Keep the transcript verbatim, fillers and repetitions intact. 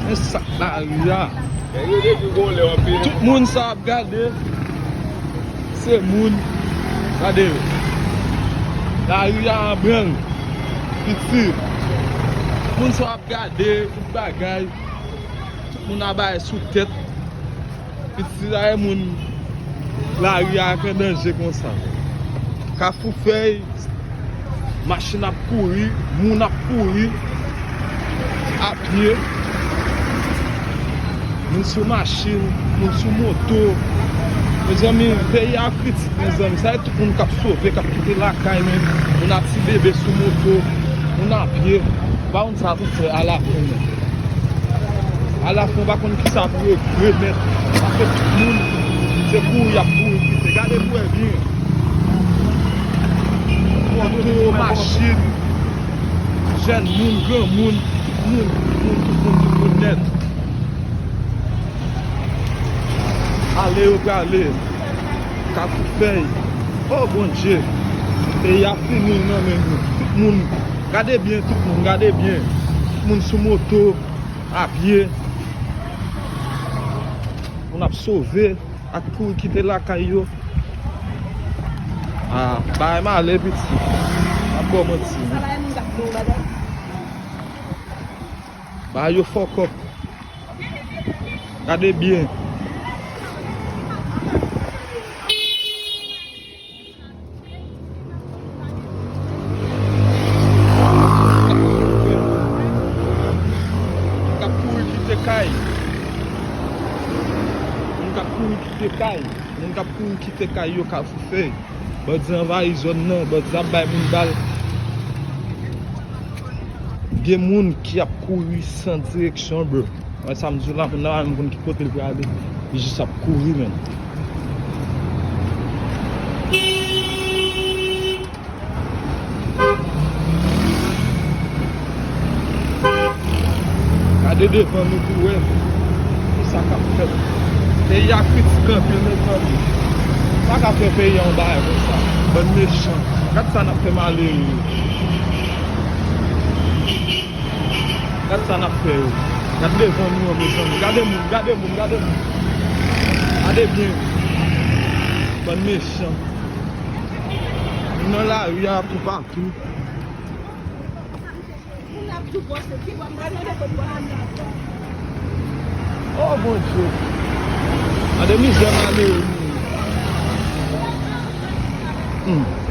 Men sa k lari a. Tout moun sa ap gade, se moun, gade yo. Lari a an branl, piti. Moun sa ap gade tout bagay. Tout moun ap bay sou tèt. Piti sa e moun lari a k an danje konsa. Kafou Fèy, machin ap kouri, moun ap kouri, a pye. Moun sou machin, moun sou moto. Mezanmi, peyi a kritik, mezanmi. Sa e tout moun k ap sove, k ap kite lakay, men moun a ti bebe sou moto, moun a pye. Pa konn sa pou fè alafen, men. Alafen, w pa konn kisa pou yo remèt. Paske tout moun, se kouri y ap kouri kite. Gade pou wè byen. Moto, machin, jèn moun, granmoun, moun, tout moun, tout moun, tout moun nèt. Ale yo prale. Kafou Fèy. O Bondye. Peyi a fini nan men nou. Tout moun. Gade byen, tout moun. Gade byen. Tout moun sou moto, a pye. Moun ap sove, ak kouri kite lakay yo. Ah, bagay male, piti. M ap ba w manti. Bagay yo fòkòp. Gade byen. Moun k ap kouri kite kay. Moun k ap kouri kite kay. Moun k ap kouri kite kay yo, Kafou Fèy. Bandi anvayi zòn nan, bandi ap bay moun bal. Gen moun ki ap kouri san direksyon, bro. Wè sa m di w la, moun nan pa menm konn ki kote l prale. Li jis ap kouri, menn. Gade devan nou pou wè kisa k ap fèt. Peyi a kritik anpil, mezanmi. Sa ka fè peyi a yon bagay konsa. Bann mechan. Gad sa n ap fè malere yo. Gad sa n ap fè yo. Gad devan nou an, mezanmi. Gade moun, gade moun, gade moun. Gade byen. Bann mechan. Moun nan lari a toupatou. O Bondye. Gade mizè malere nou. Hmm.